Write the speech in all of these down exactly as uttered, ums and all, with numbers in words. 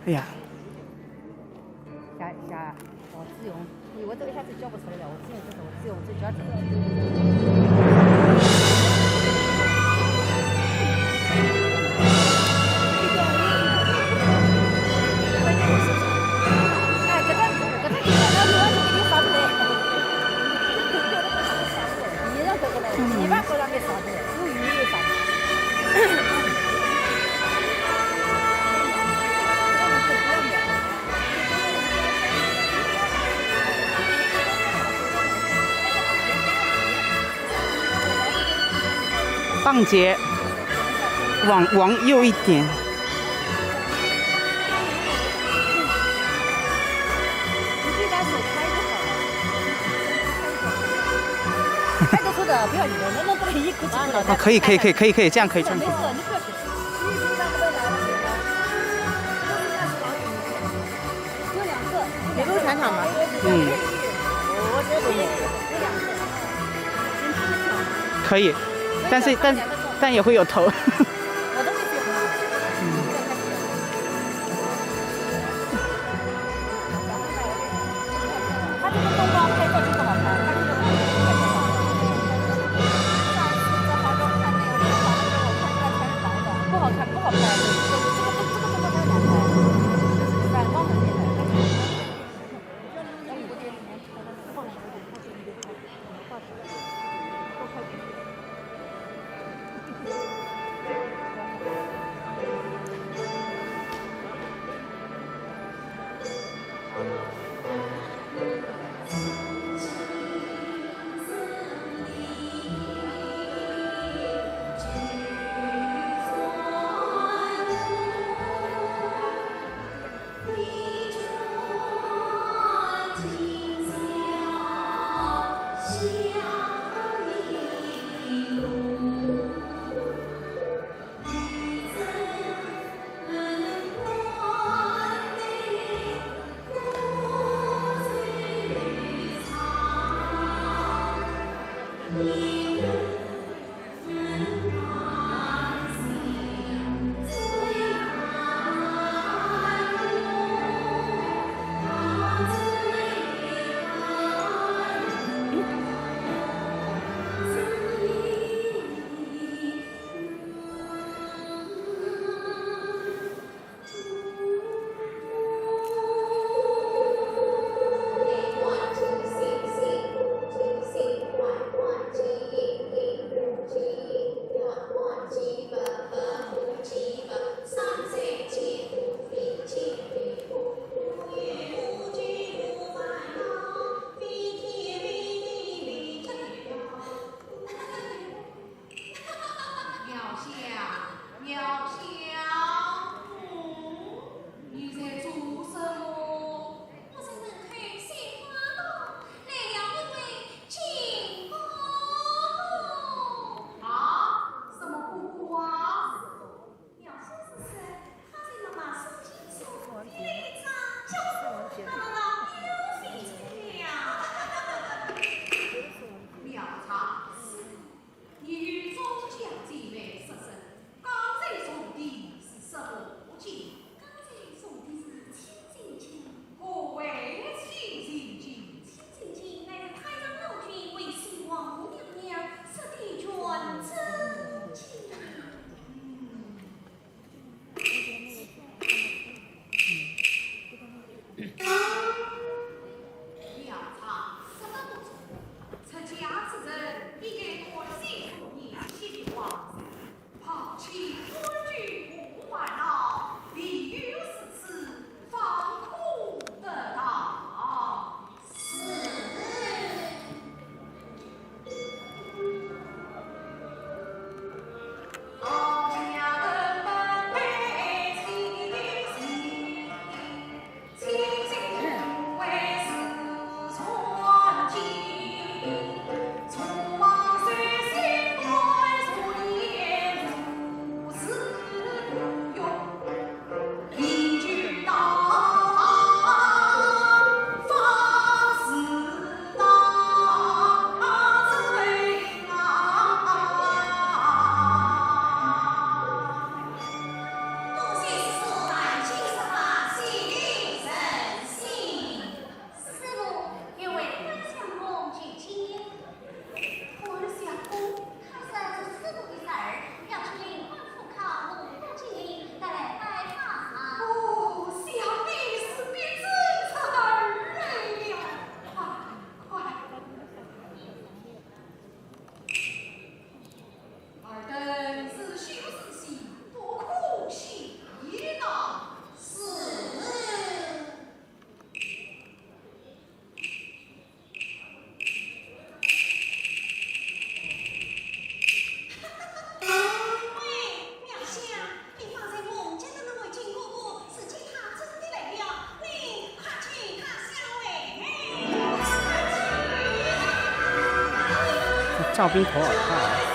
哎呀，下下，我自用，我这一下子叫不出来了，我自用这种，我自用最主要这种。哎，搿个搿个地方呢，我就给你发出来。你让这个来，你把我让给发出来，有鱼有啥？ 档姐，往往右一点。看得出的，不要你的，那那不能一口气过来。啊，可以可以可以可以可以，这样可以这样可以。没事，你不要紧。有两个，你给我尝尝吧。嗯，可以，但是但但也会有头。我的位置也很好。嗯。它这个灯光拍照就不好拍，它这个拍照就不好拍。上一次在杭州看那个，那个房子给我拍出来全是白的，不好看，不好拍。这个这个这个灯光太难拍，反光很厉害。哨兵头耳号。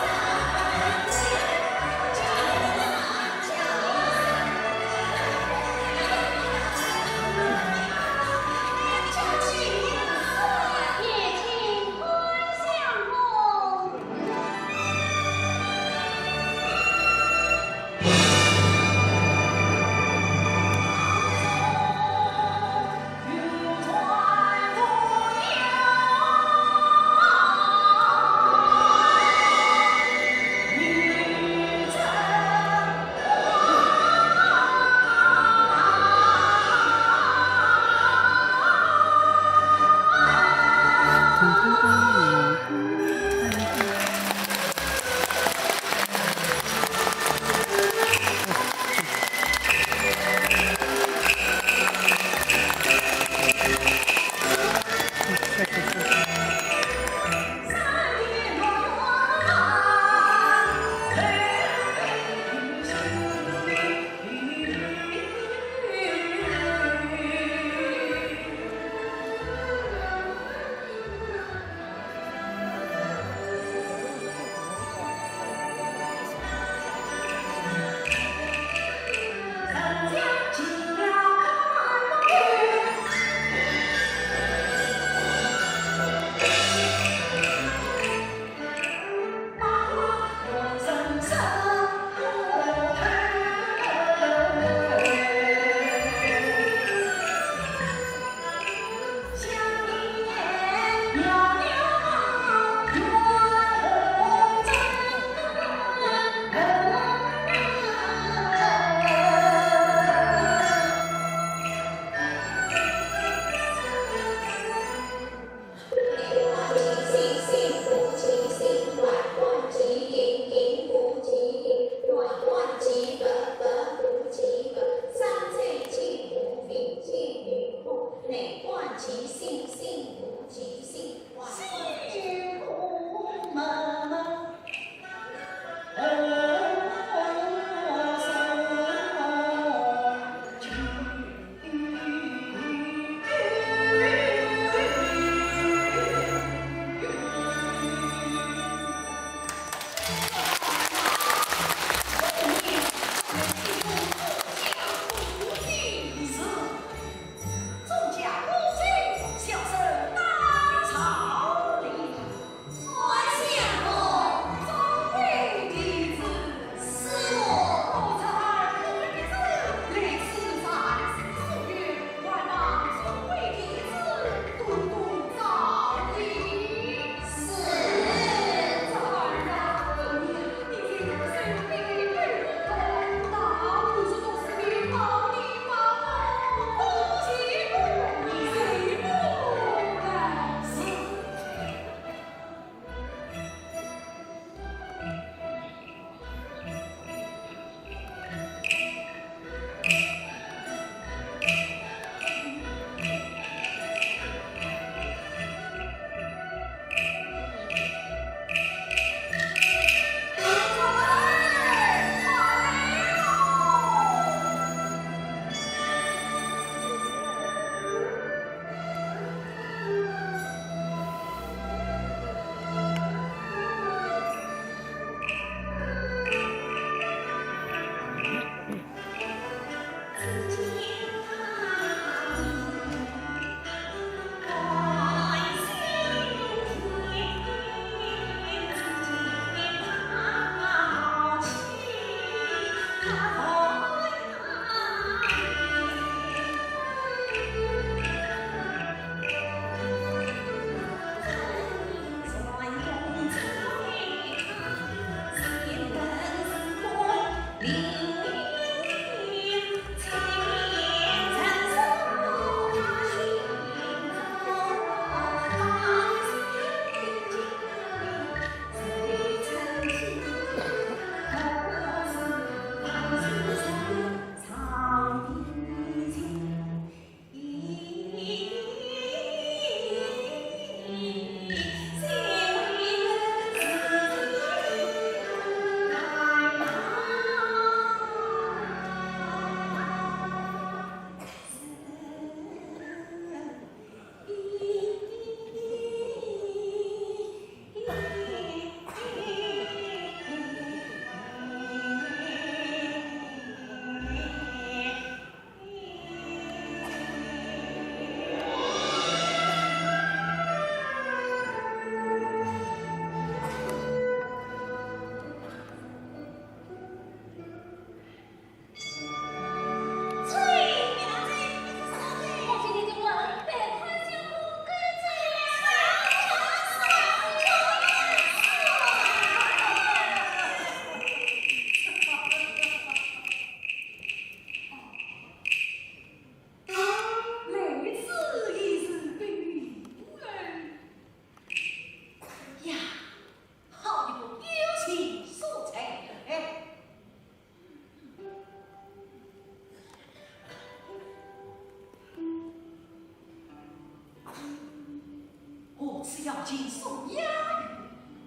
送押于，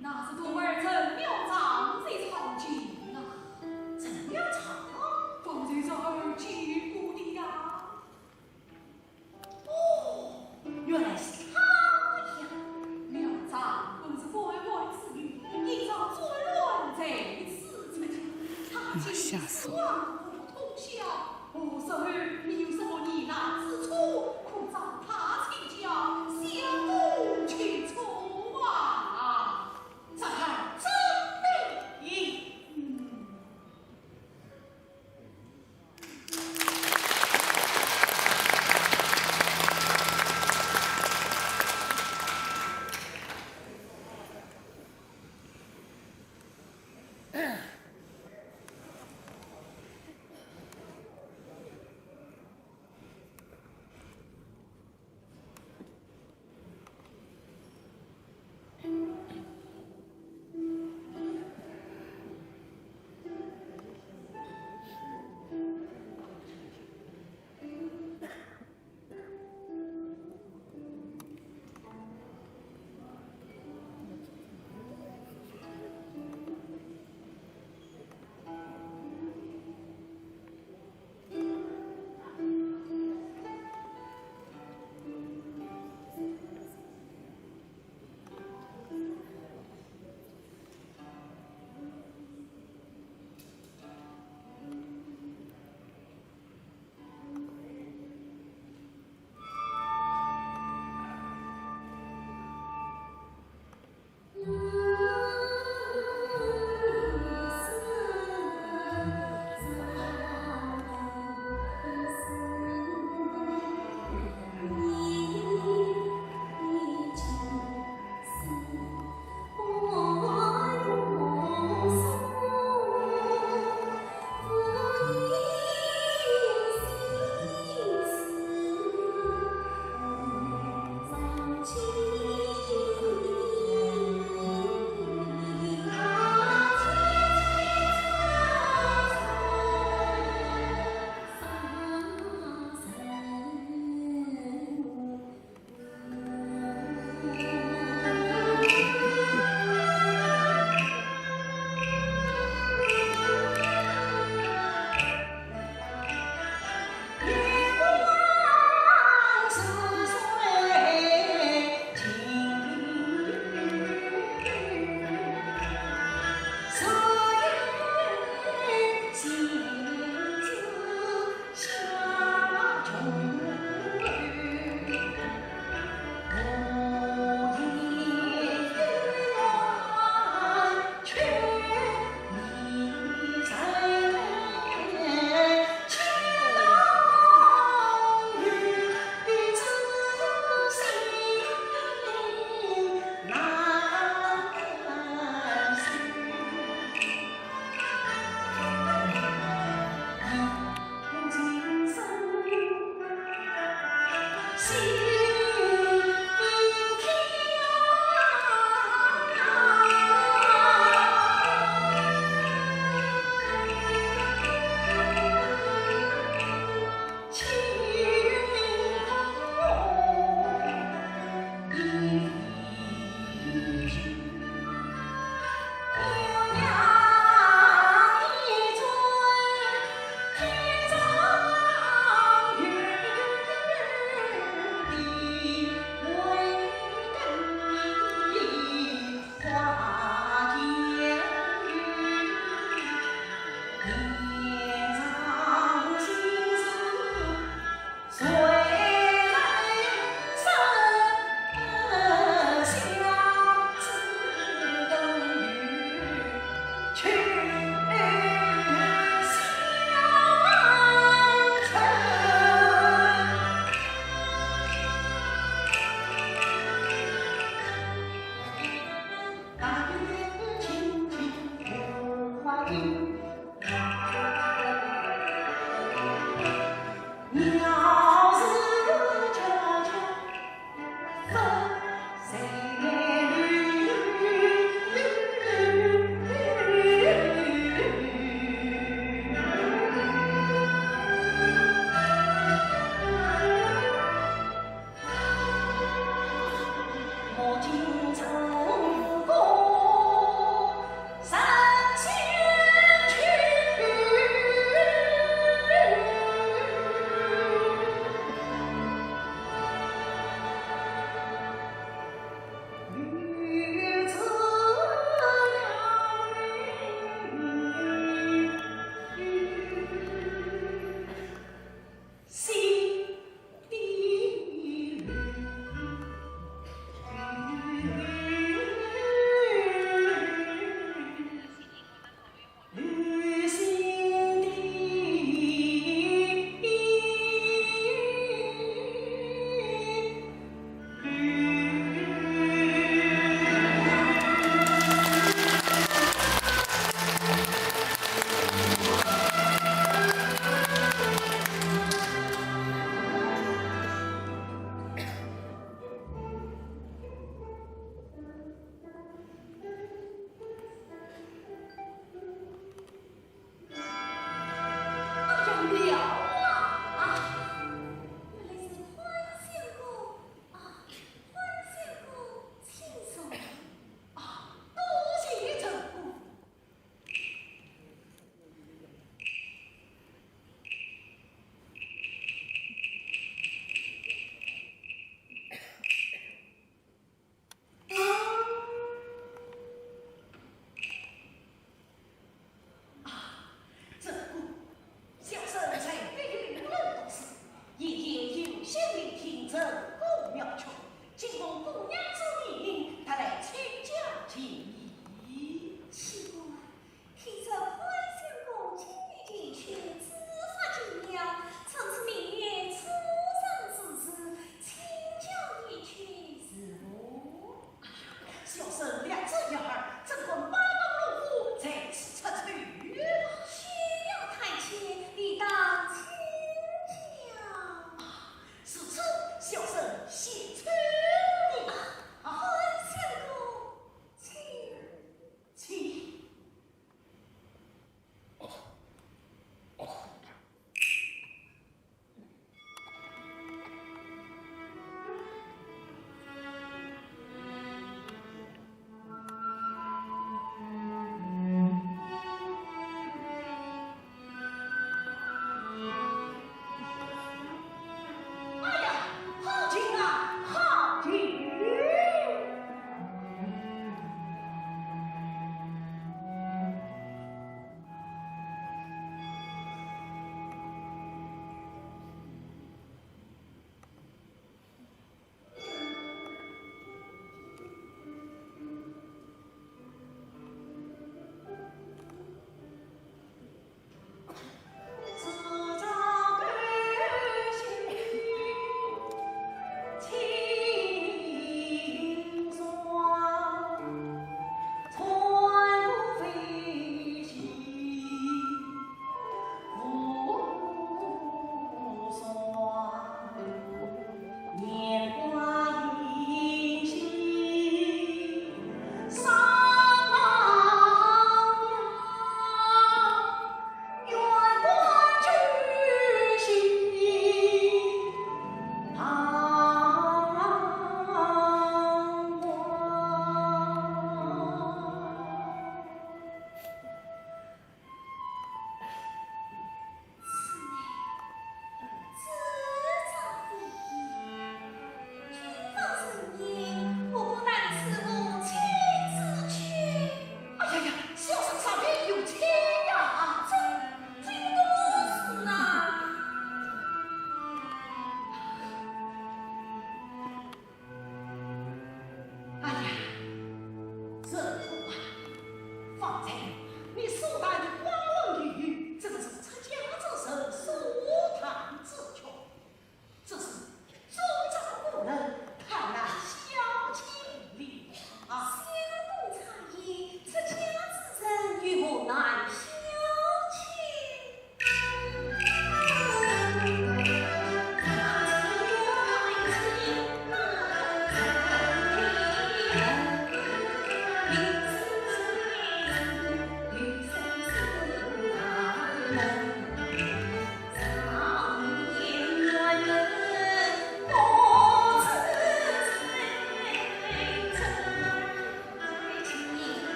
那是徒儿陈妙章在朝廷啊。陈妙章？方才侄儿见过的呀。哦，原来是他呀。妙章本是官员之女，今朝转乱在此之间，他既是死亡不通晓， 我侄儿你有什么疑难之处，可找他请教，相互求助啊。侄儿遵命。嗯。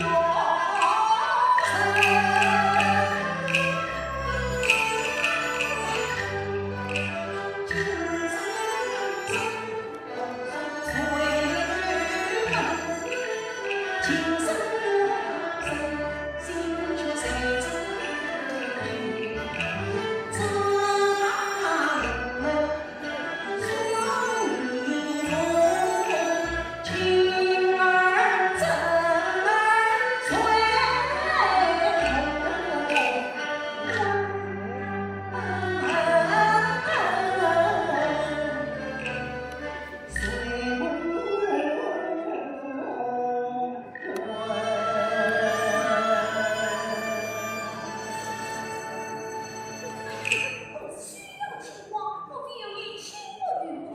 我是虚荣情况，我没有你清白于我。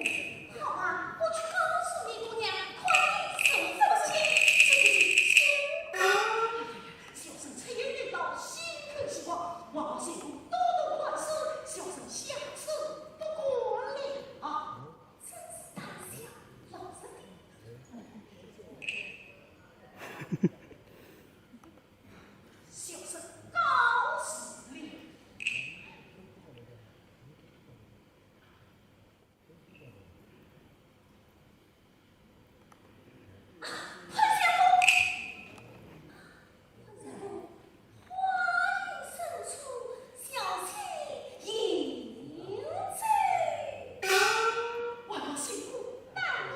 好啊，我去告诉你姑娘，看你是不是信。这个是信啊！小生出言有道，心狠手辣，望王相公多多宽恕，小生下次不敢了啊！真是胆小，老实点。 小生告辞了。潘相公，潘相公，花迎新春，小姐迎接。外面辛苦，大路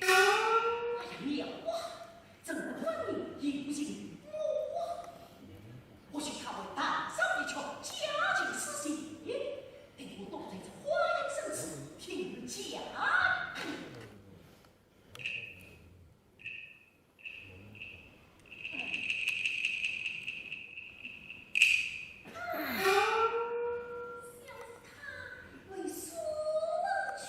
哎呀，妙啊！这个官人有情于我啊！或许他会弹上一曲佳节诗兴，待我多在这花迎新春听佳音。 小姐她为什么去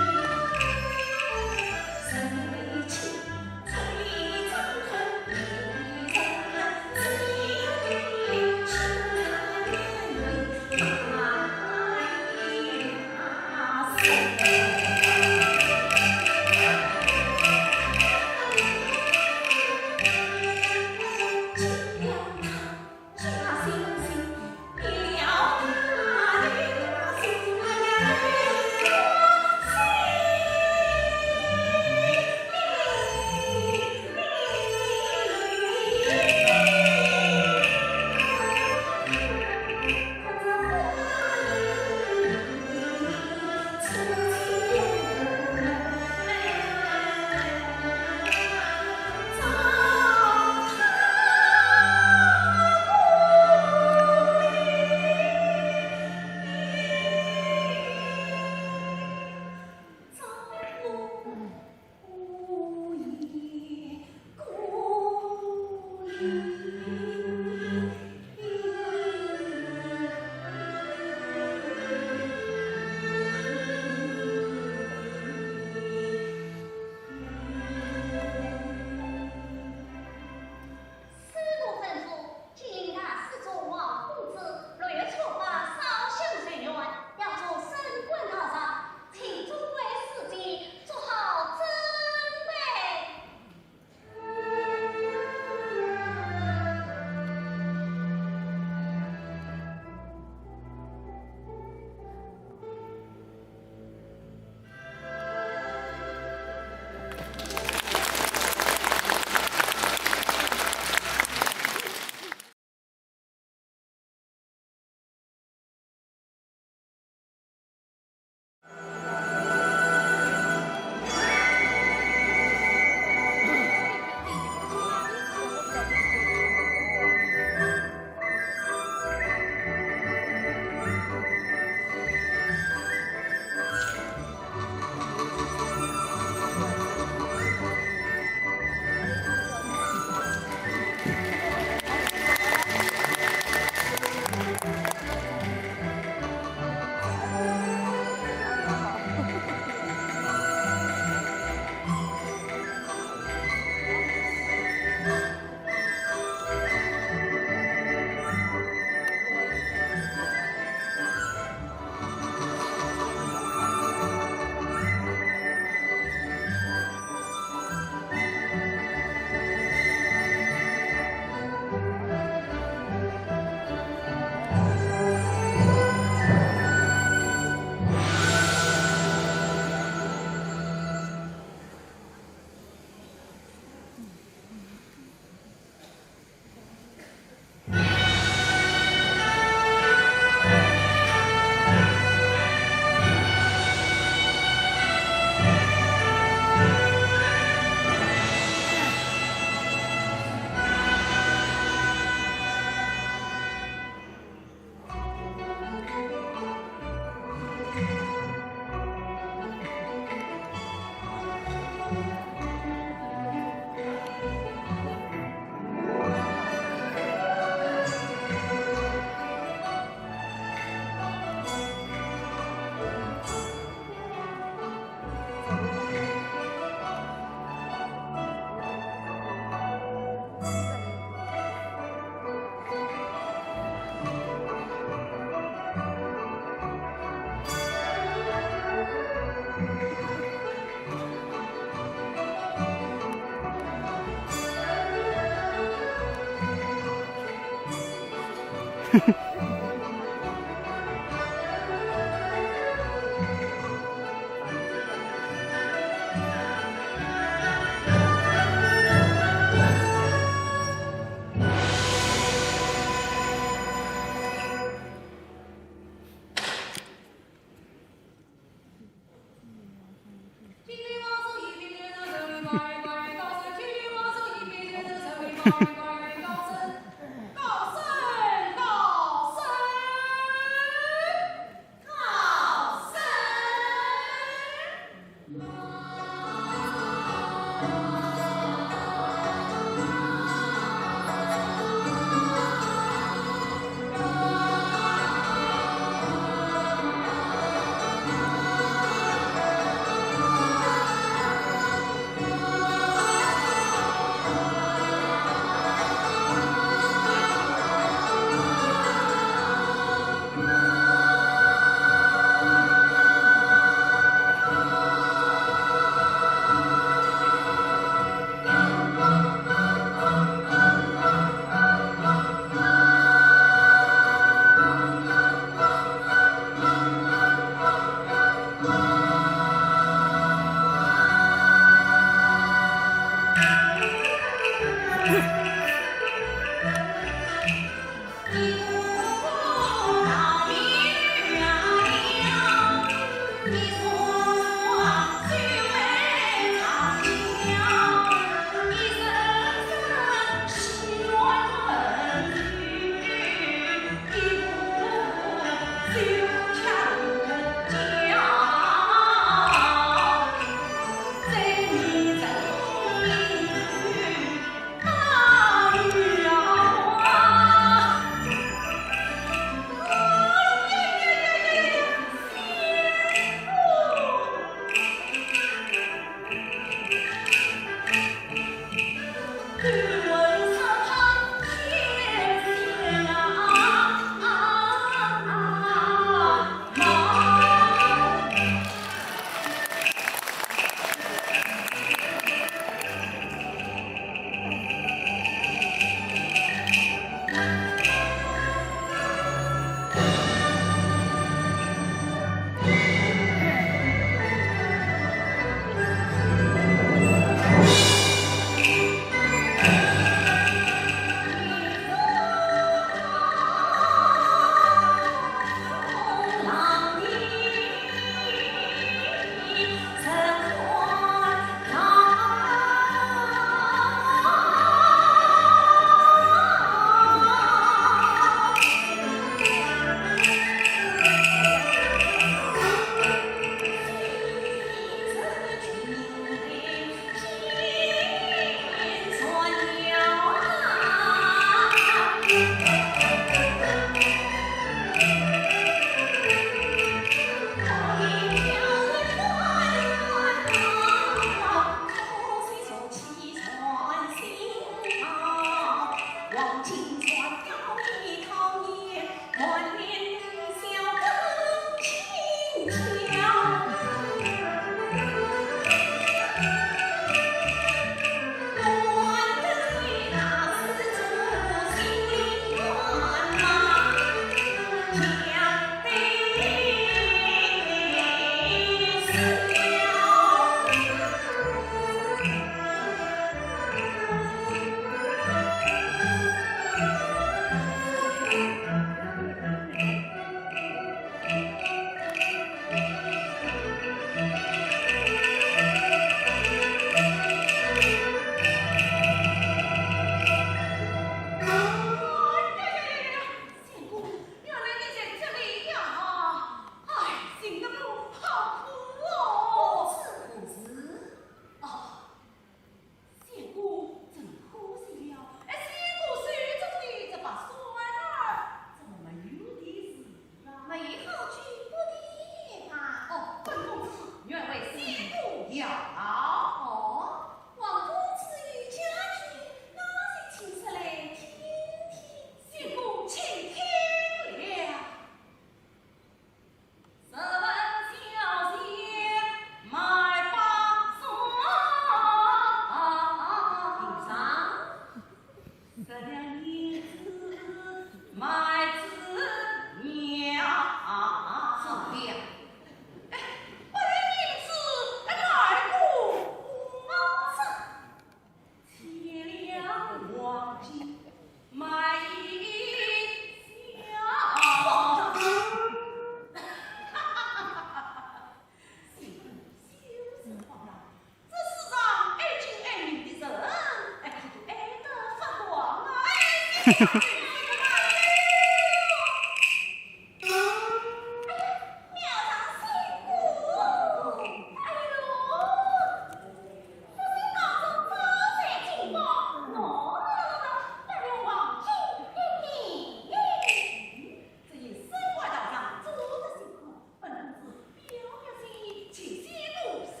这一生活道上做得辛苦，本公子表表心意，且歇步休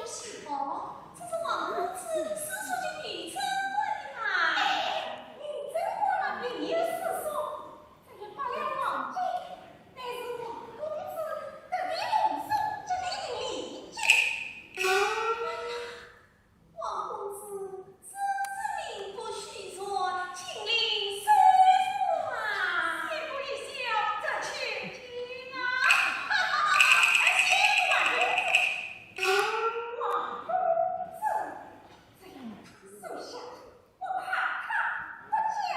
息。哦，这是王公子私处给女子换的吗？哎，女子换了另有私所，这一百两黄金，乃是王公子特地奉送给你的礼金。哎呀， 王公子真是名不虚传，请领收下。谢过一笑，这去去啊。哎，谢过王公子。王公子，这样收下，我怕他不讲。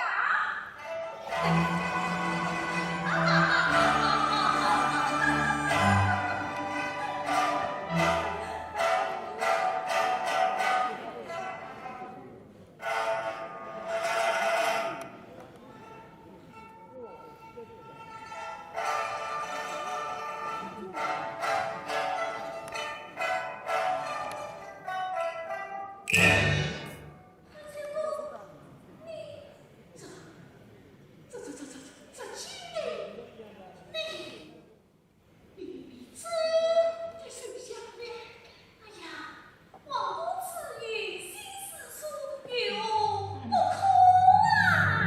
这，这，这，这，这，这，这，这， 你，你，你真的收下了？哎呀，王公子有心事处，有何不可啊？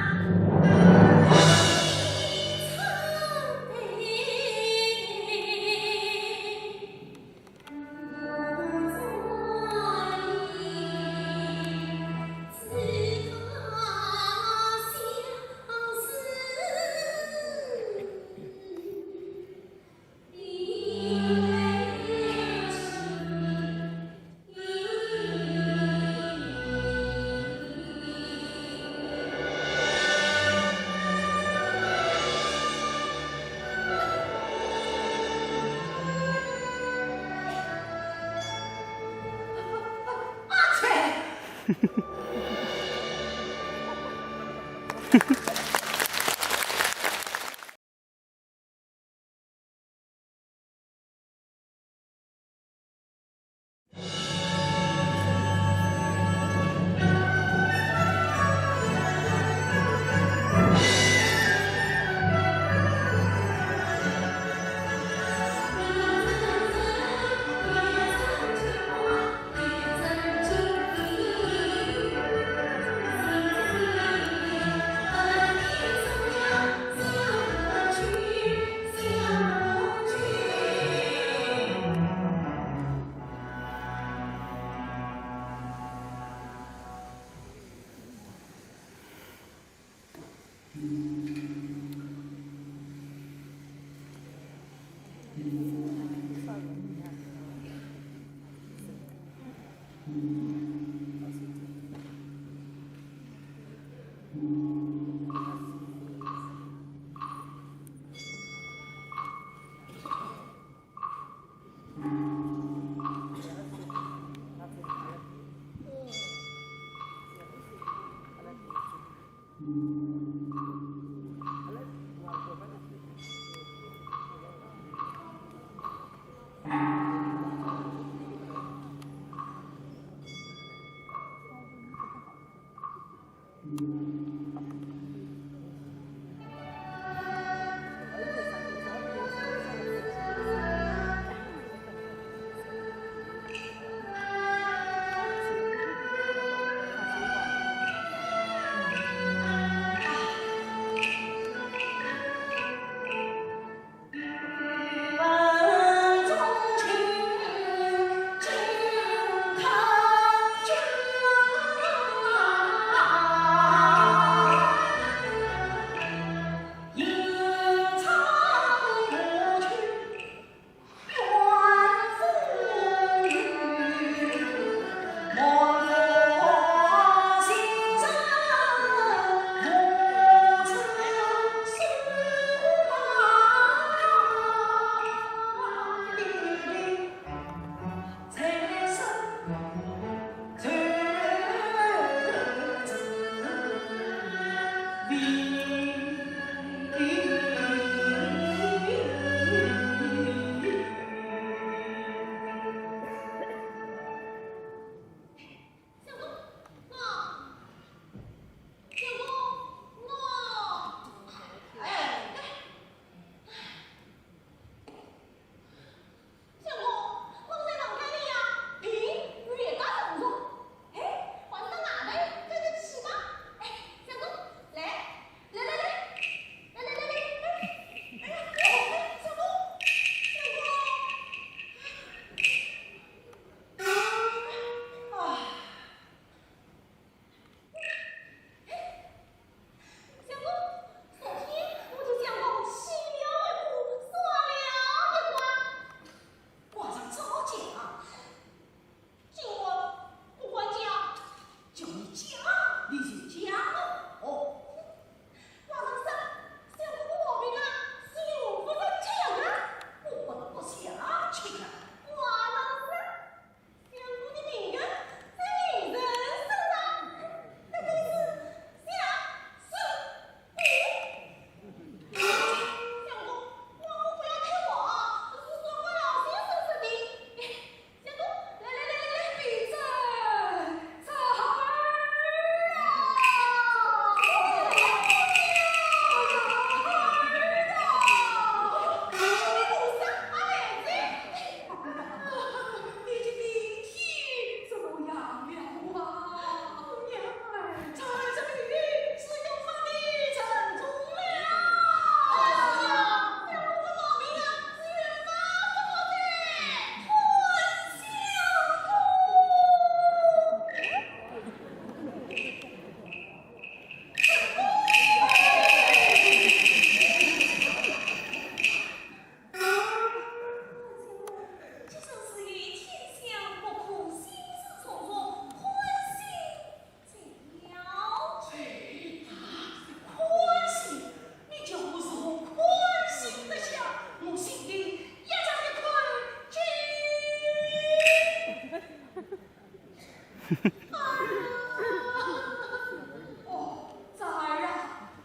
哦，崽儿啊，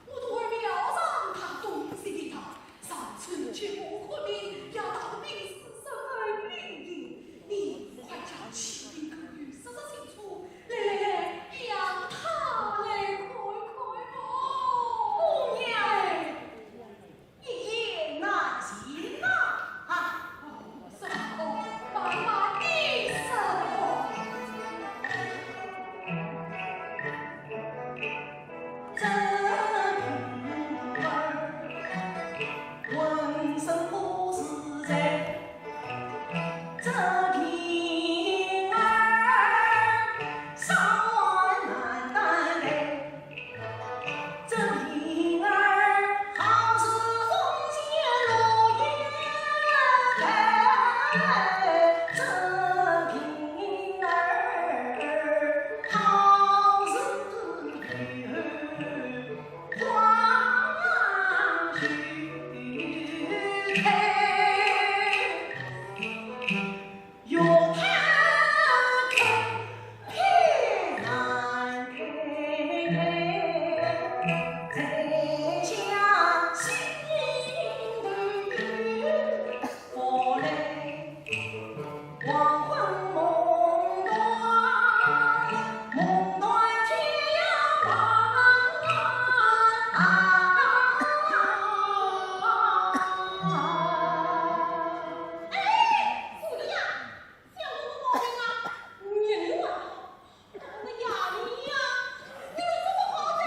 我都还没有让他东西的，上次你去我和你要到底是什么原因？你快叫七品官人说说清楚，来来来，让他来看看哦。姑娘。 一言难尽呐！啊，哦，是啊，哦，慢慢地说。这平儿浑身不自在，这平儿上岸难担待。 这平儿好似风仙落雁来，这平儿好似花儿花开。 哎，姑娘， 小人的毛病啊，你也会啊？那么雅丽呀，你又怎么好哉？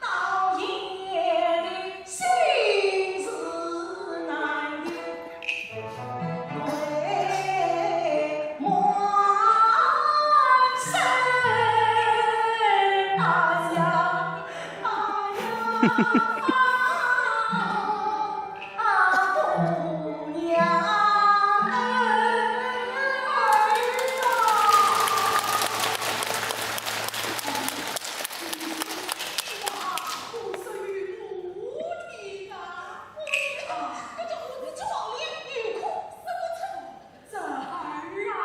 倒也的心事难留，泪满身。哎呀，哎呀。 啊，姑娘，哎呀！这儿啊！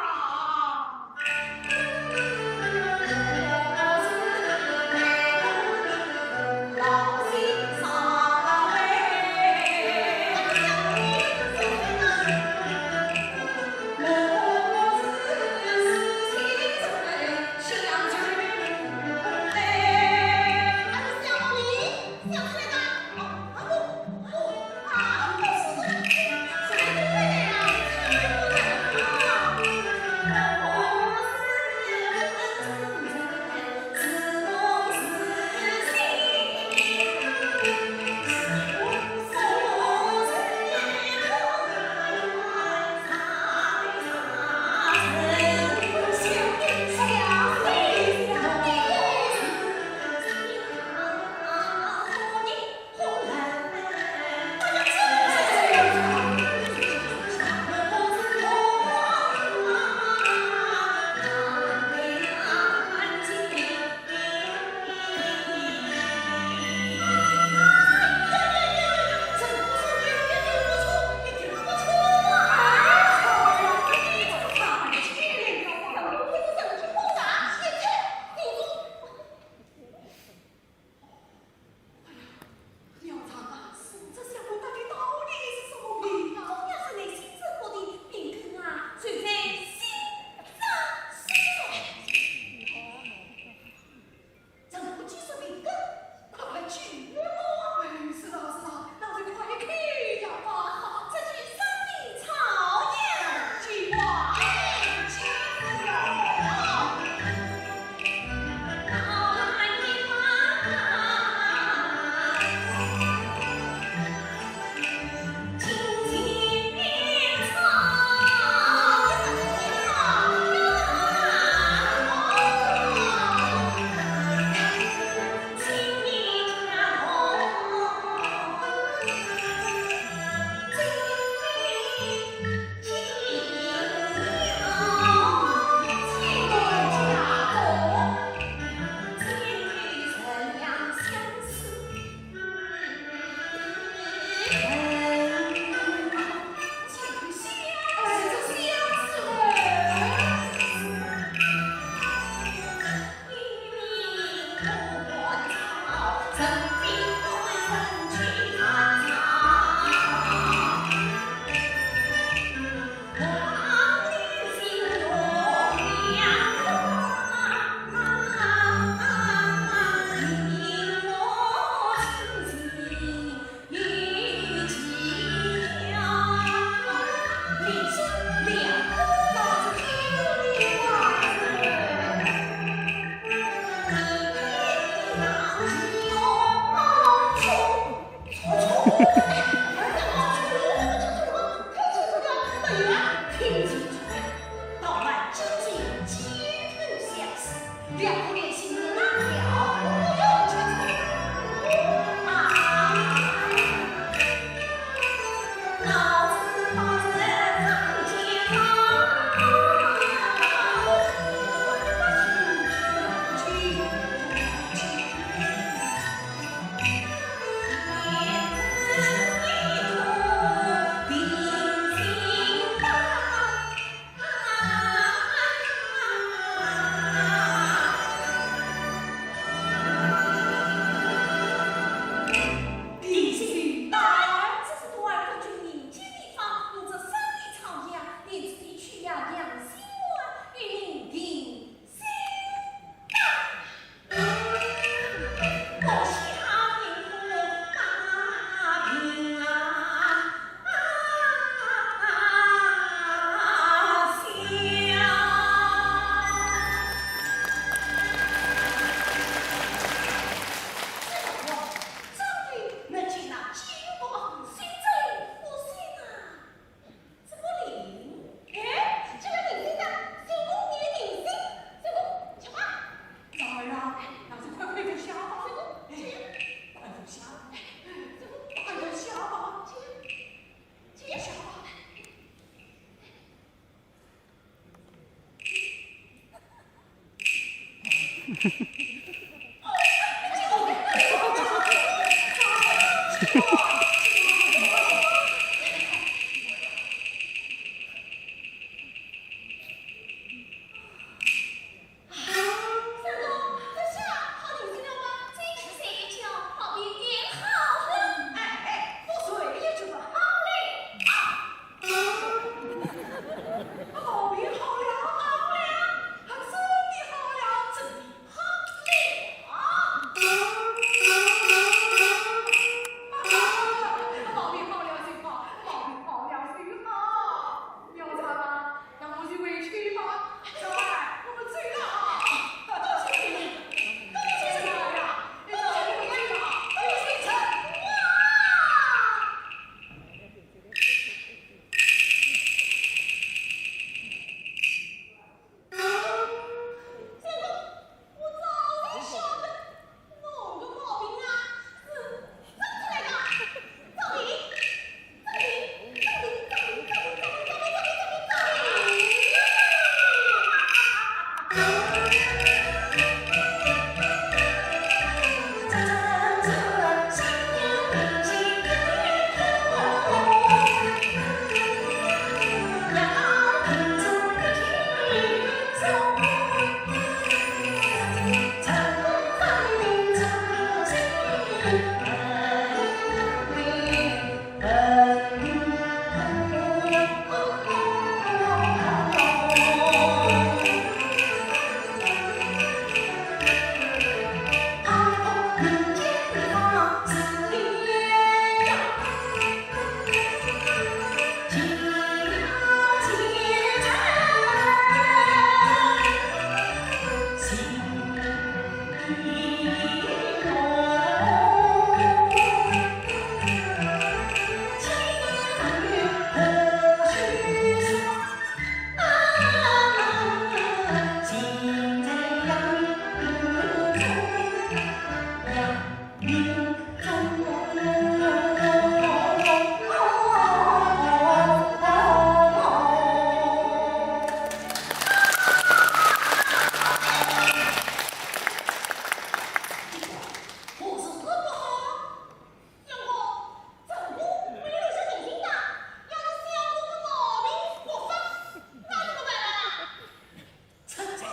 陈家，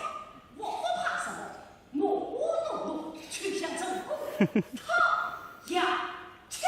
我不怕什么？我我我我去向成功，他呀，去！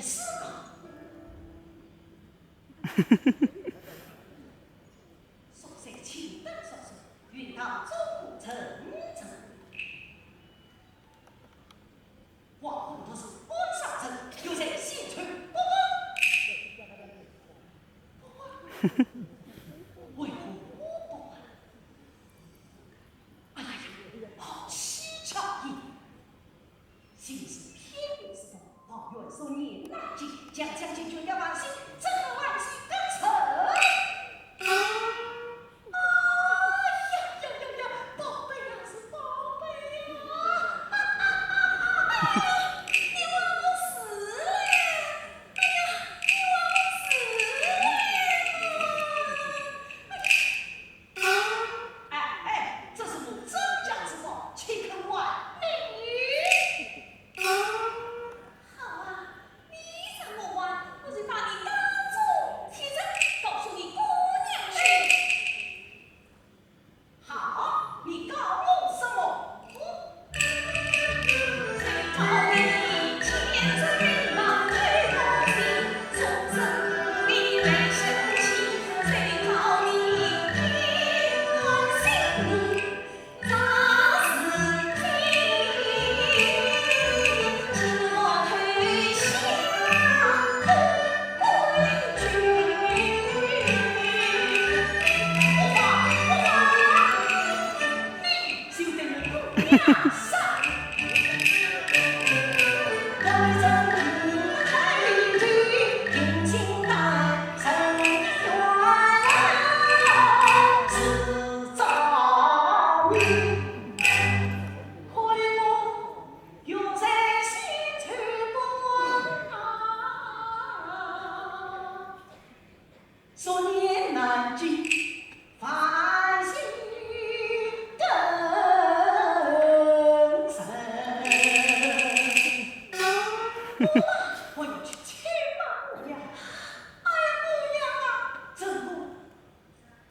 世界。苏三请得苏苏，运到中途城镇。王后读书官上身，又在西川不安。不安？为何我不安？哎呀呀，好蹊跷也！ 心思偏离是道，抱怨数年难及，将将解决了万幸，怎么万幸更生？哎呀呀呀呀，宝贝呀是宝贝呀！哎呀，你忘我事了！哎呀，你忘我事了！哎呀！ 哎，哎，这是我周家之宝，岂肯还你？好啊，你让我还，我就把你当作亲人，告诉你姑娘去。好，你告我什么？嗯？ 数年难及，万幸更生。我要去牵马了。哎呀，姑娘啊，怎么？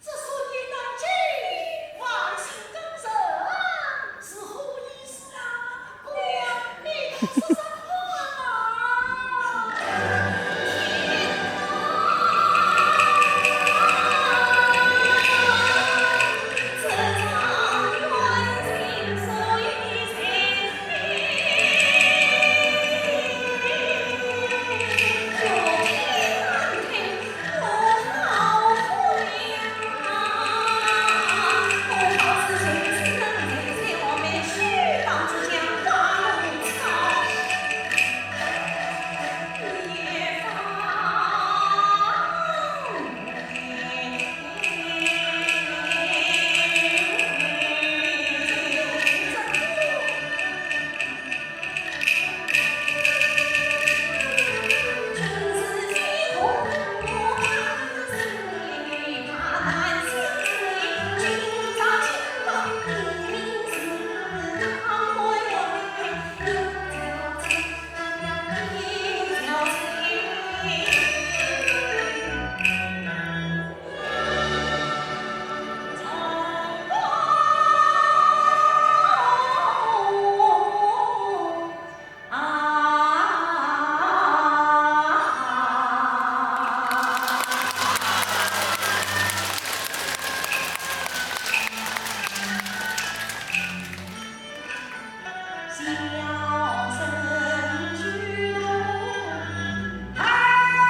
这数年难及，万幸更生，是何意思啊？姑娘，你倒说说看啊！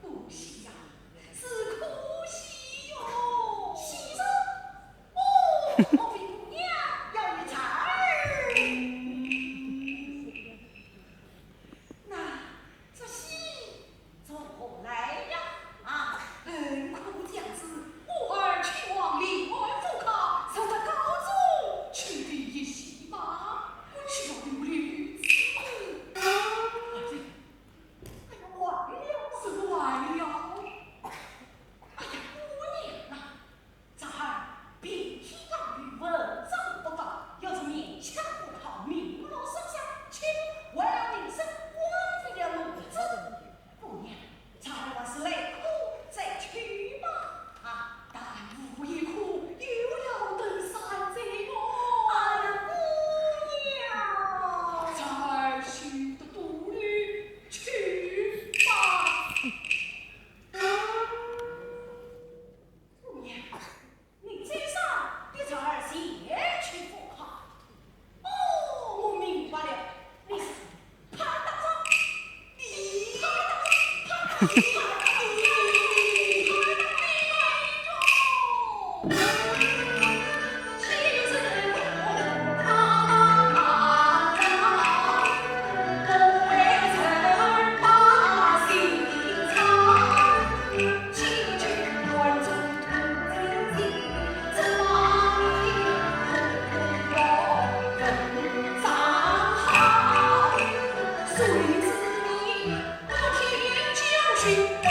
可惜呀，是可惜哟。喜事？哦，莫非姑娘要与婵儿？那这喜从何来呀？啊，恨苦将至，我儿去往临安府考，受得高中，取得一喜吧，岂要流连于此？哎呀， 哎呀，坏了，是坏了！哎呀，姑娘啊，婵儿平生安于文章不高，要是勉强不考，名落孙山，岂不坏了名声，枉费了龙子？姑娘，婵儿还是来苦再去吧。啊，耽误一刻，又要等三载哦。啊，姑娘。婵儿休得多虑， 去吧。姑娘，你再三逼婵儿前去赴考。哦，我明白了，你是怕打仗，你怕打仗，怕打仗，怕打仗，怕打仗。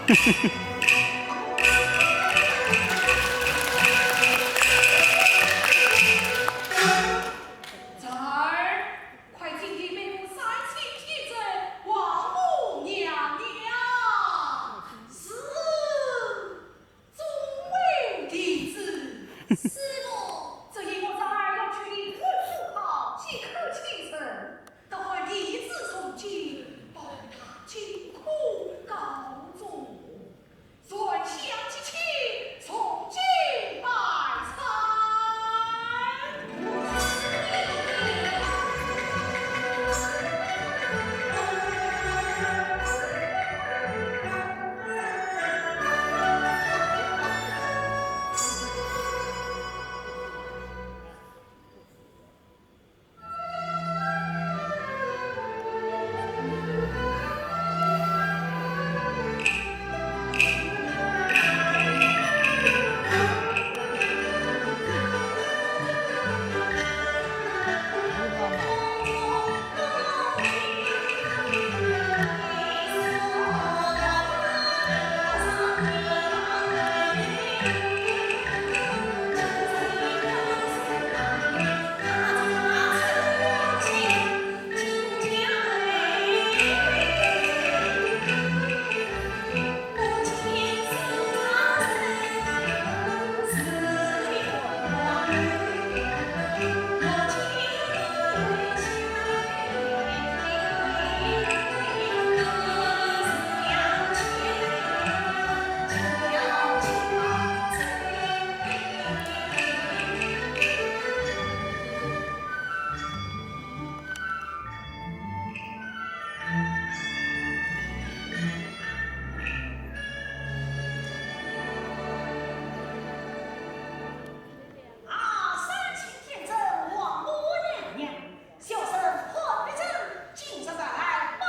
婵儿，快请替妹夫三请天尊王母娘娘。是。 众位弟子。师父。这一我婵儿要去离开府号，即刻启程，得还弟子重金，保佑他金科高中，传香祭旗，重金拜参。 啊，三请天尊王母娘娘，小生潘必正今日赶来拜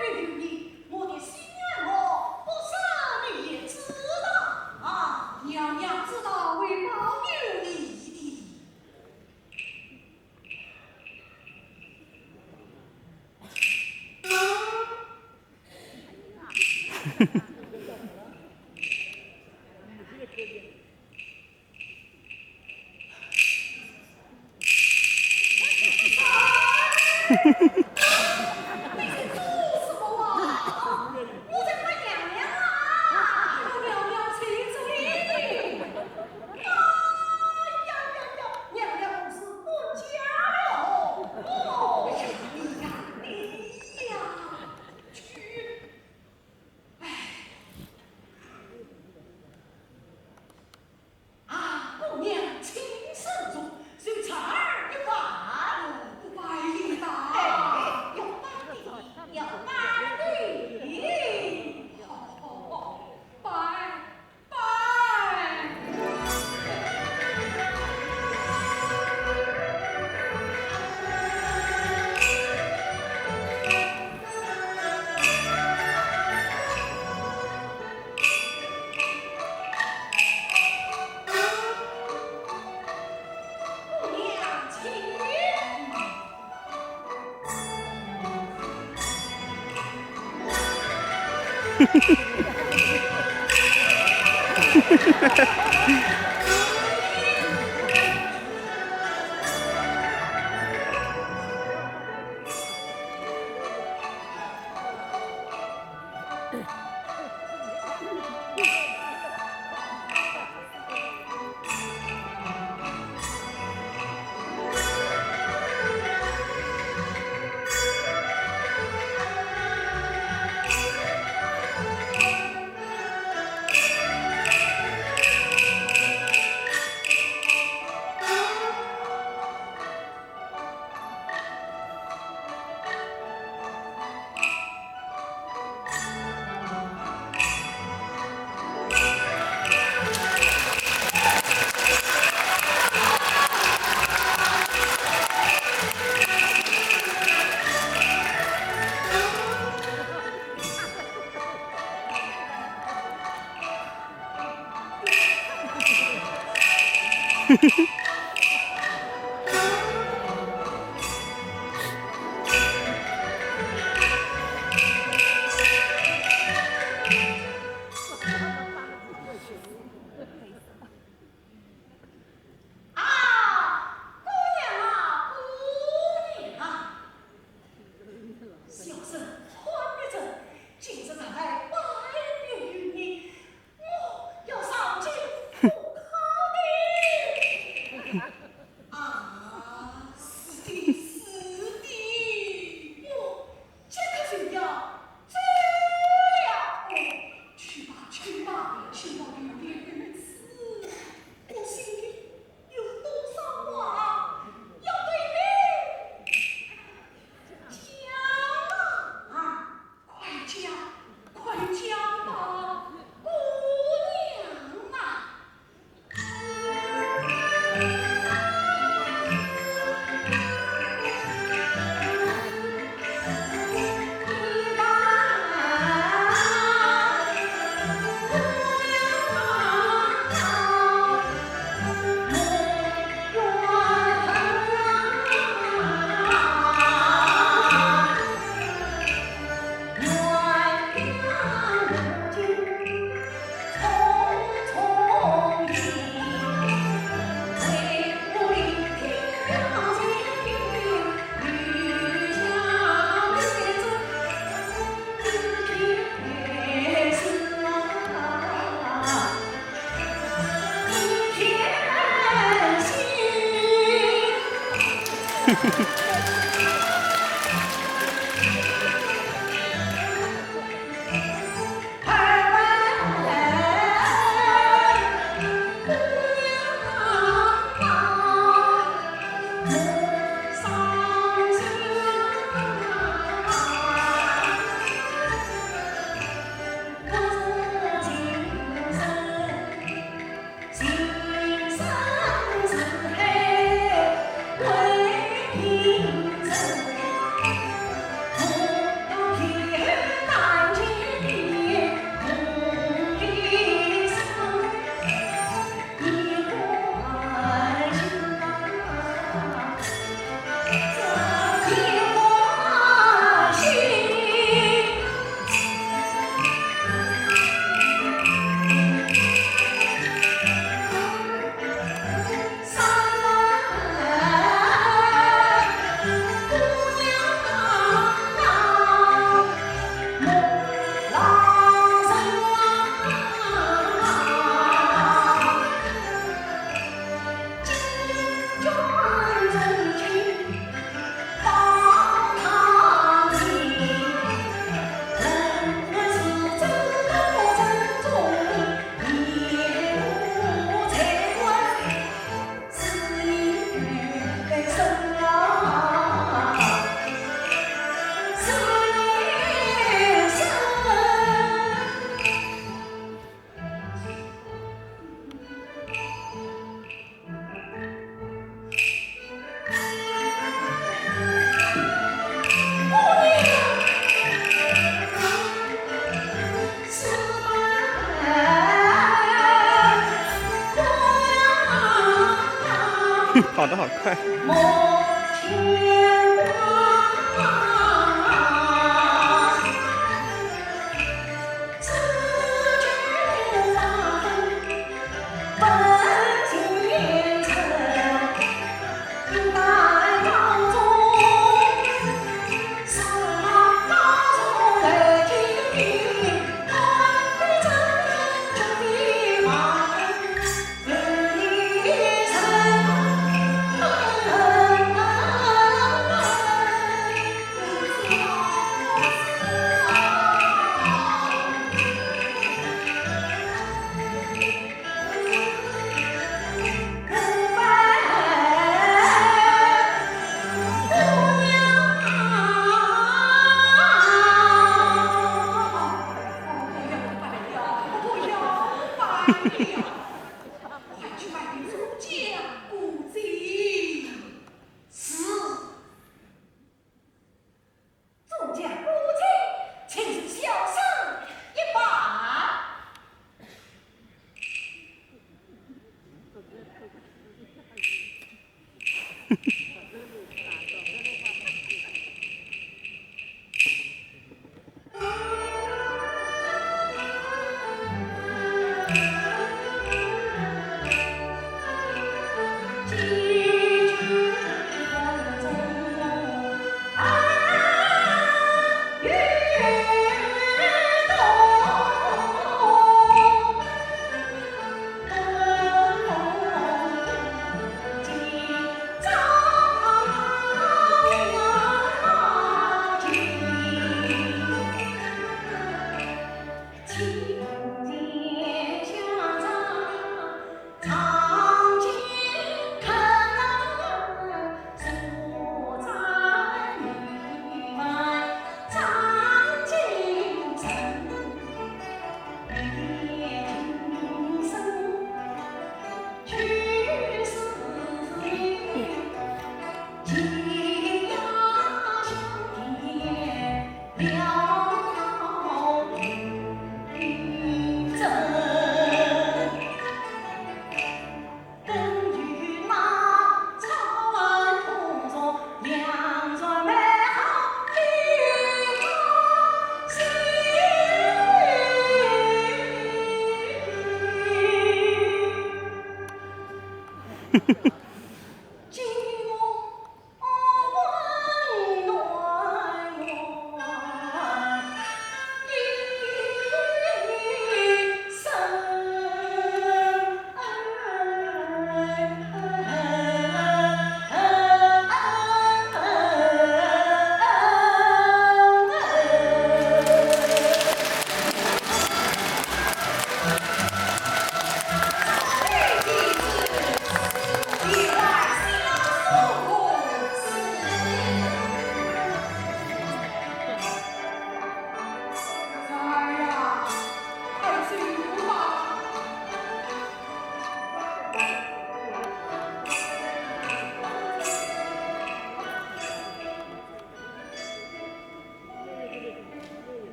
别于你，我的心愿我不说你也知道。啊，娘娘知道会保佑你的。 你在做什么啊？我在喊娘娘啊！我娘娘在这里。哎呀呀呀，娘娘不是搬家了。哦，你呀，你呀，去。哎。 啊，姑娘请自重，随婵儿一拜。不拜也罢。哎，要拜的，要拜的。好，好，好，拜，拜。跑得好快。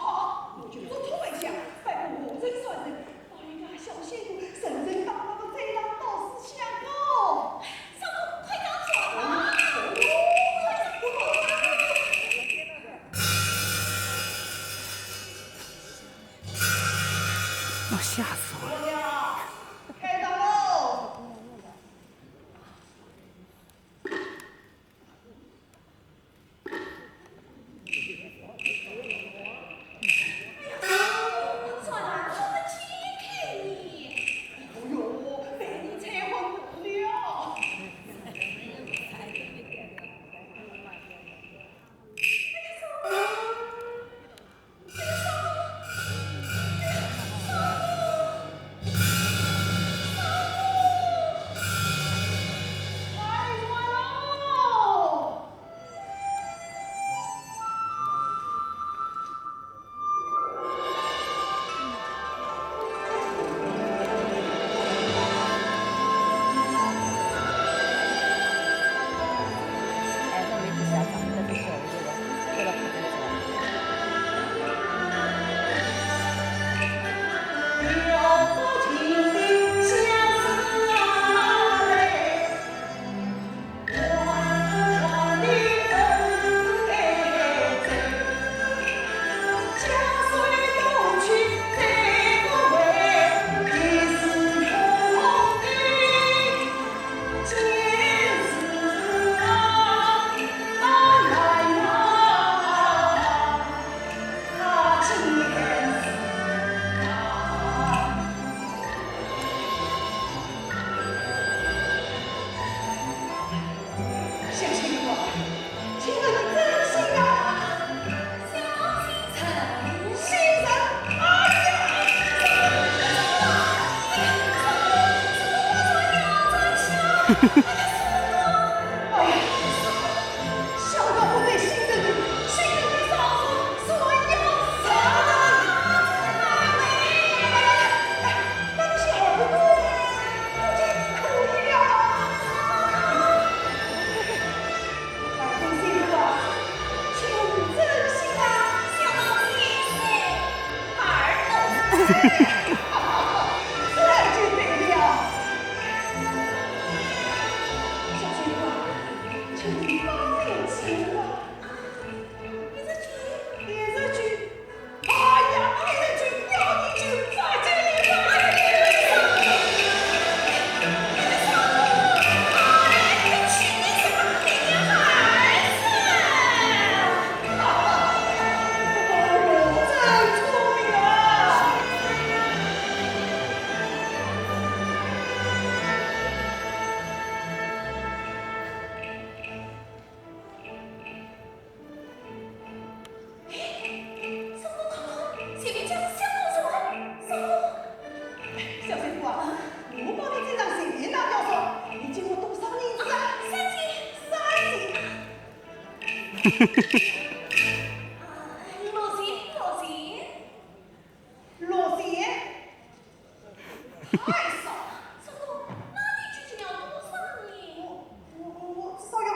好，我就做出来讲，拜托我这算人，把人家小仙姑神神叨叨的这样到此下课。相公，快点转啊！快点转啊！我吓死我了。开灯喽！ 小仙姑，请问你真姓啊？小仙姑。姓甚？哎呀！哎呀，想到不得姓甚的，姓甚的少妇，是我要杀的。来来来，来，那个是耳朵，不就可以了？ 哎，小仙姑啊，请问你真姓啥？小仙姑，二老。这就对了。小仙姑啊，请你放心啊。啊，你这句，你这句 哎呀，你这就要你就快点，你快点！你这小子，哎，你这气你怎么比你还深？哈哈，我真聪明啊！ 哎，相公，快看，前面架子相公坐，相公。哎，小仙姑啊，我帮你这张谁拿掉说，你给我多少银子啊？啊，三千。三千。啊，六千，六千。六千？太少了。相公，那你究竟要多少呢？我，我，我，我至少要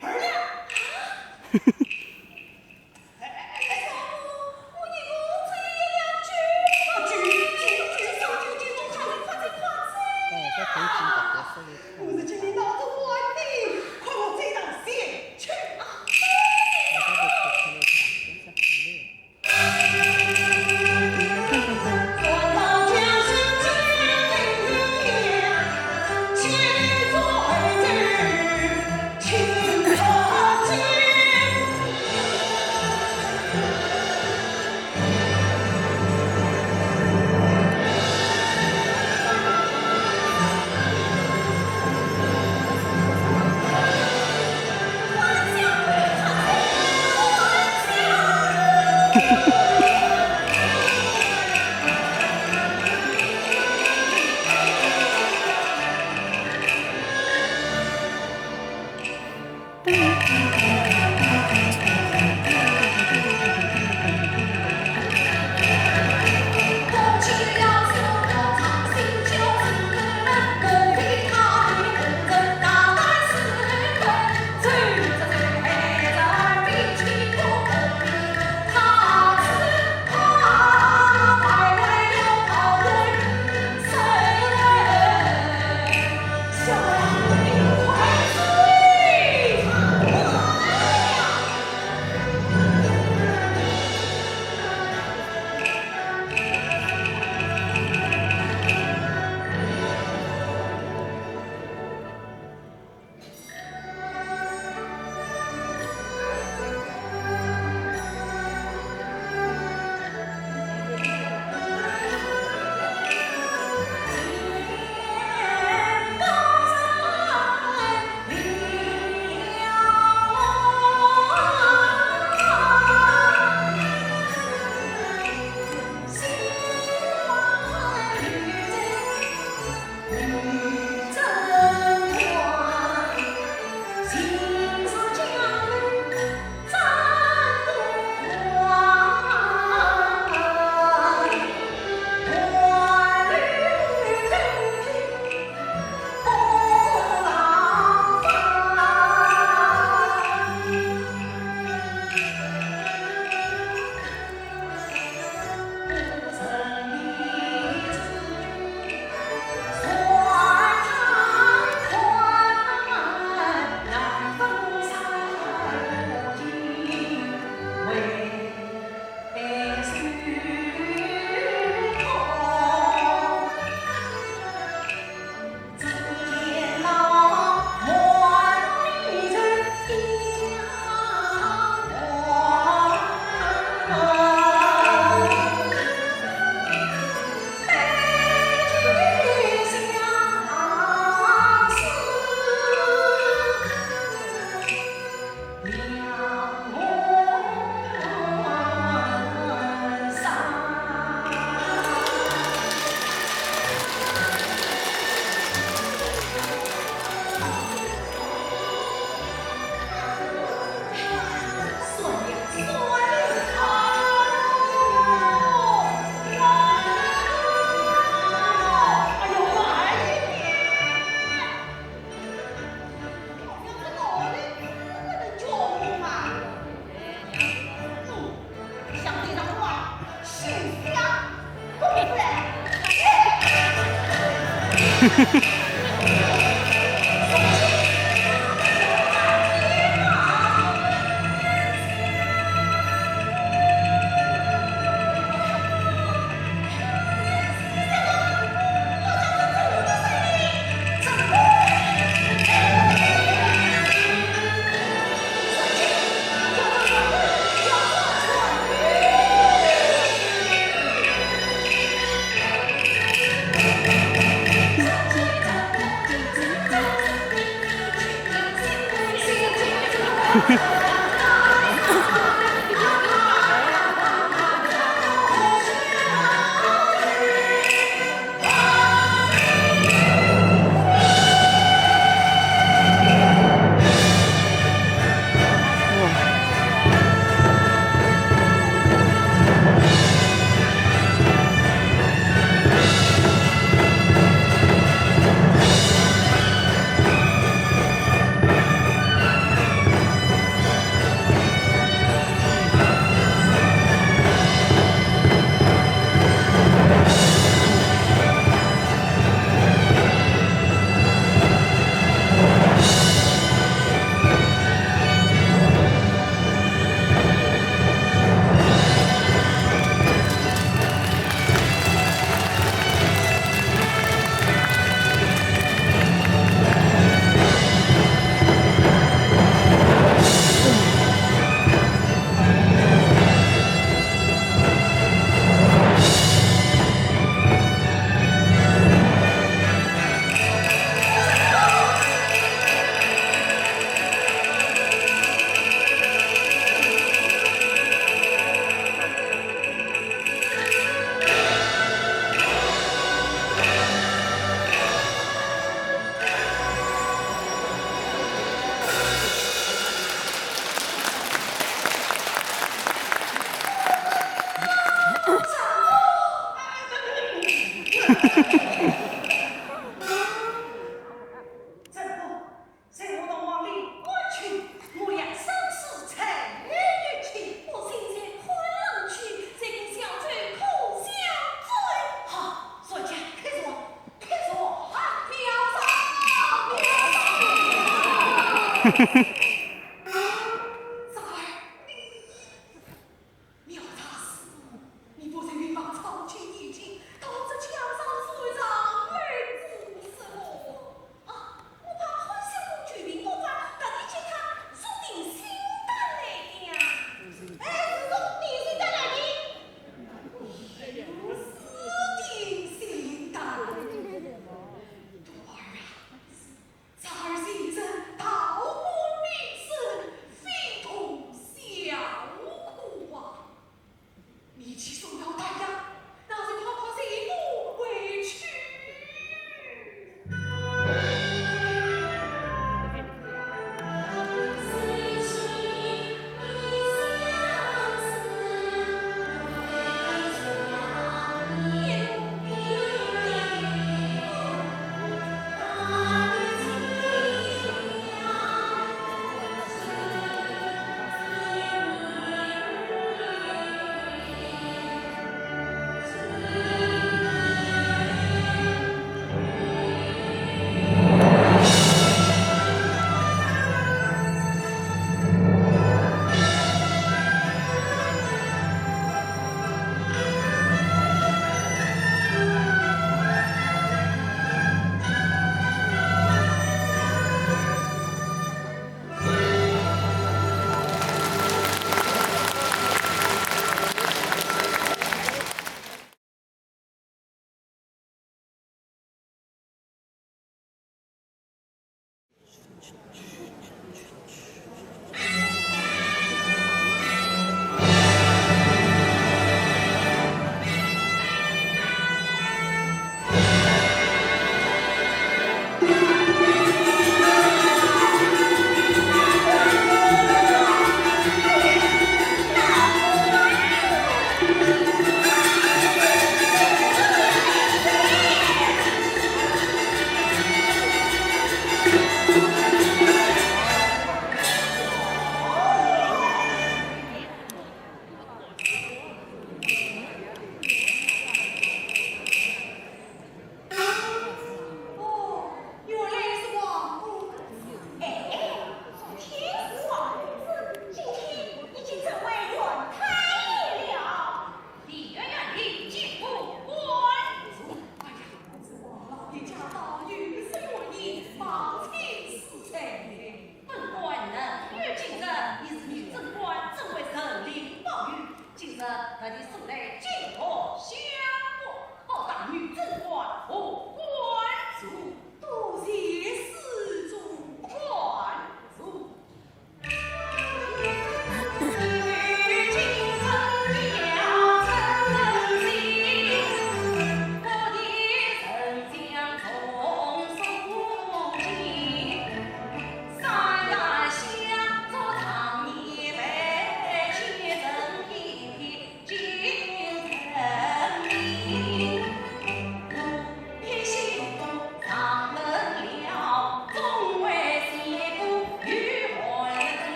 二两。哎，哎，哎，哎，我一共只有一两酒。啊，酒，酒，酒，酒，酒，酒，快点，快点，快点！哎，这头颈的不是一看。我是今天闹着玩的，快给我这张钱去。啊，哎，这个可以看得出来，真是很累。正宫，随我同皇帝回去，我俩商事才有一去。我现在困冷去，这个小周可小嘴。好，说讲，快说，快说啊！表嫂，表嫂。嫂儿，你 妙茶师傅，你不是与我操起一气，到这墙上算账来做什么？啊，我怕看相公久病不发，特地请他入定心丹来的呀。哎，是入定心丹来的？哎呦，入定心丹。徒儿啊， 侄儿今日道观明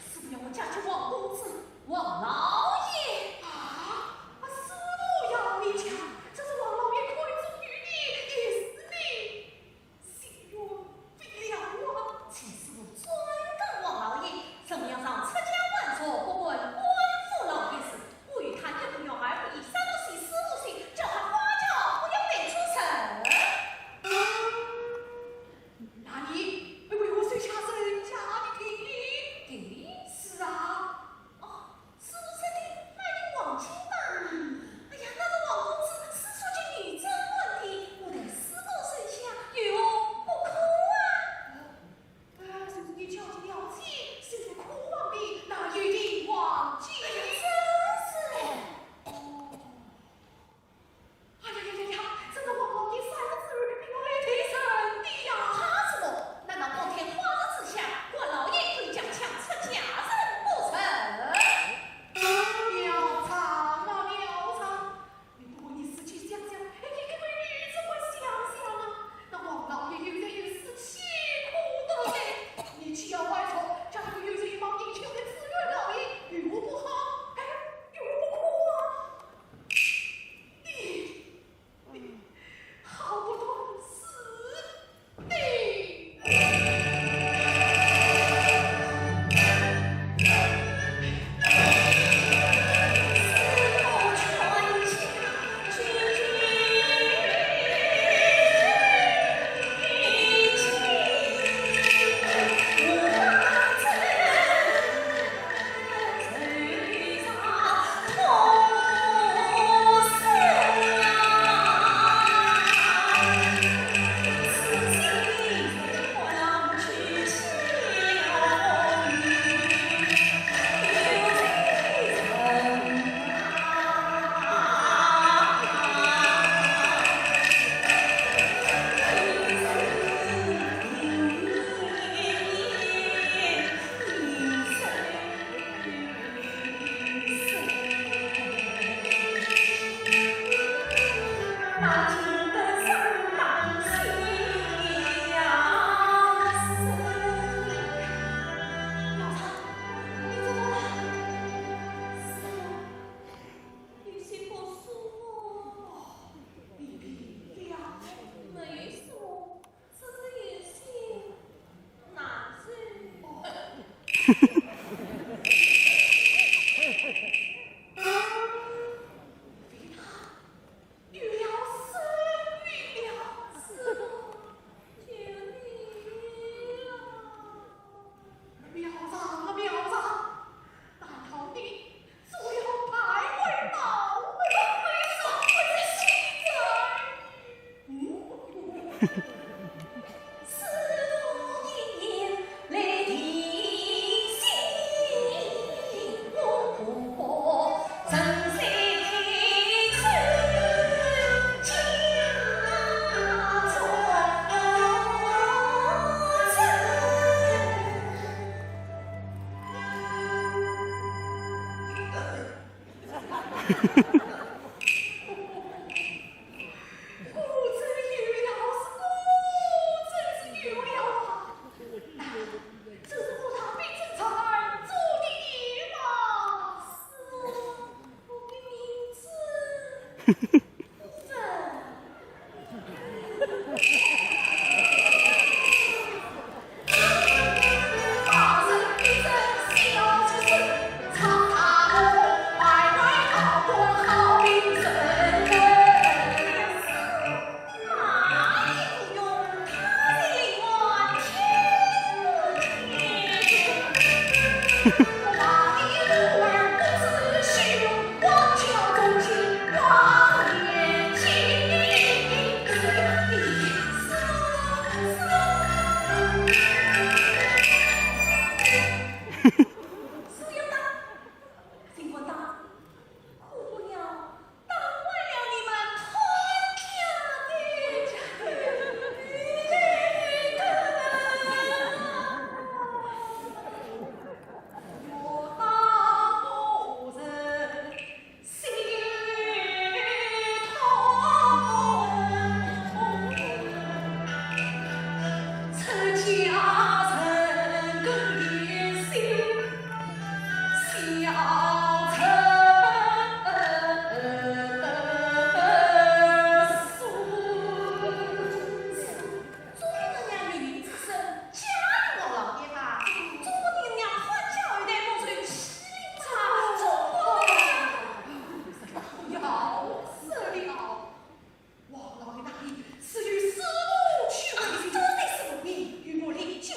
是不要我嫁给王公子、王老爷？啊，是我要你讲，这是王老爷看中于你，也是你心愿未了啊。既是我专跟王老爷，怎么样让出家还俗，不管官府老爷事？我与他一不愿二不依，三不四，四不四，叫他花轿不要带出城。 那你为我许下人家的定礼？定礼？是啊。哦，是我说的买的黄金吧？哎呀，那个王公子是说起女贞观的，我在师伯手下有何不可啊？呃，就是你交际了解，现在可望的那一锭黄金。哎呀，真是哎。哦。 哎呀呀呀呀，这个王老爷三个子儿，你要来推人的呀？怕什么？难道光天化日之下，官老爷可以将枪出家人不成？啊，妙哉啊，妙哉！你不过你自己想想，哎，你可为女贞观想想啊。那王老爷现在也是气苦得很，你既要外出，将来有这一帮年轻的子儿老爷，有何不好？哎，有何不可啊？ 你，你好不懂事的。妙哉啊，妙哉！难道你果真有了，是果真是有了啊！那真是和尚名正言顺做的嘛，是我的名字。夫人。 中国人呀，有一句说，家有老爷吧，中国人呀，看家后代莫愁吃力吧，中国人呀。要死了！王老爷那里只有师父去问讯，这才是问你与我离去。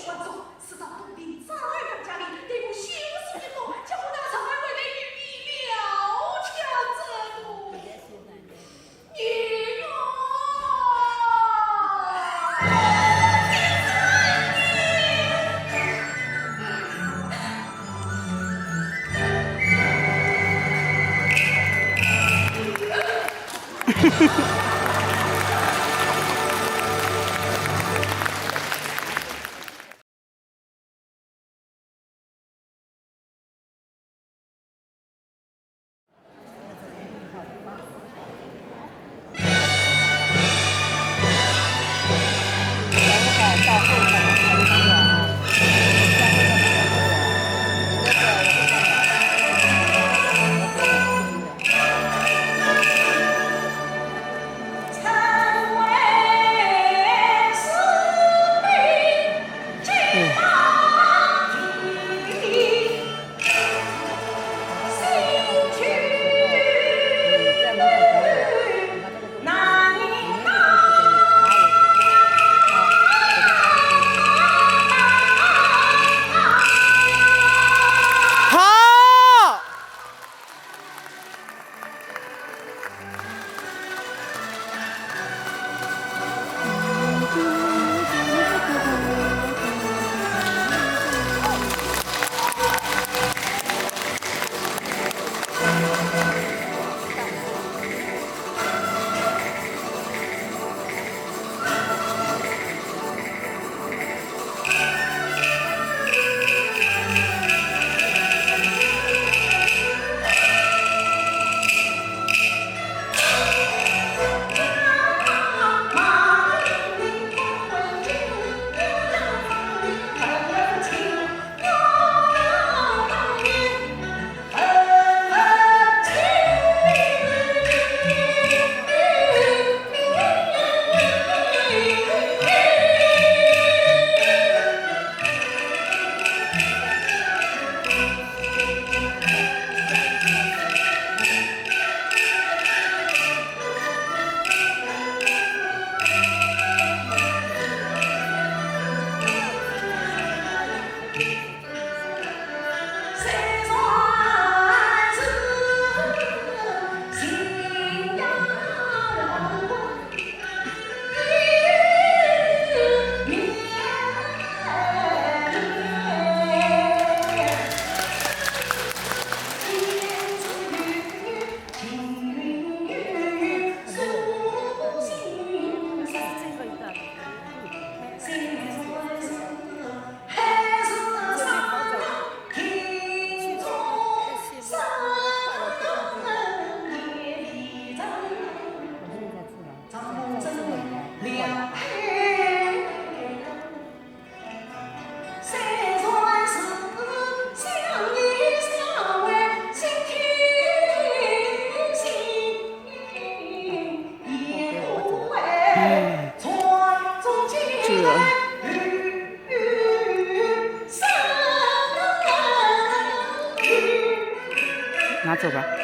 拿走吧。